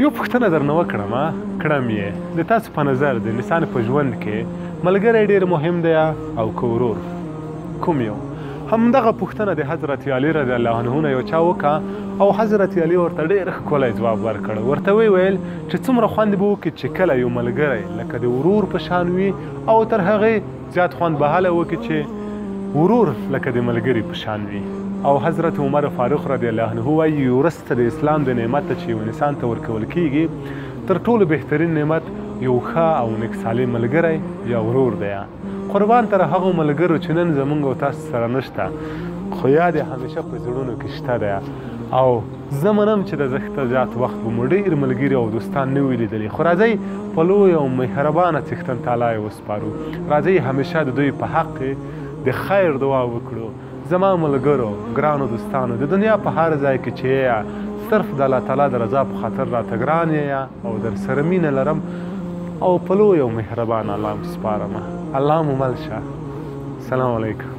یو پوښتنه درنه وکړم، کړم یې، د تاسو په نظر د انسان په ژوند کې ملګری ډیر مهم دی او که ورور؟ کوم یو؟ همدغه پوښتنه د حضرت علی رضی الله عنه نه یو چا وکړه او حضرت علی ورته ډیر ښکلی ځواب ورکړ. ورته ویې ویل چې څومره خوند به وکړي چې کله یو ملګری لکه د ورور په شان وي، او تر هغې زیات خوند به هله وکړي چې ورور لکه د ملګري په شان وي. او حضرت عمر فاروق رضی الله عنه وایي، وروسته د اسلام د نعمت چې یو انسان ته ورکول کیږي، تر ټولو بهترین نعمت یو ښه او نیک صالح ملګری یا ورور دی. قربان تر هغو ملګرو چې نن زمونږ او تاسو سره نشته، خو یاد یې همیشه په زړونو کې شته دی. او زه منم چې د زښته زیات وخت به مو ډېر ملګري او دوستان نه وي لیدلي، خو راځئ په لوی او مهربانه څښتن تعالی یې وسپارو. راځئ همیشه د دوی په حق کې د خیر دعا وکړو. زما ملګرو، ګرانو دوستانو، د دنیا په هر ځای کې چې یې، صرف د الله تعالی د رضا په خاطر راته ګران یې او در سره مینه لرم او په لوی او مهربان الله مو سپارم. الله مو مل شه. سلام علیکم.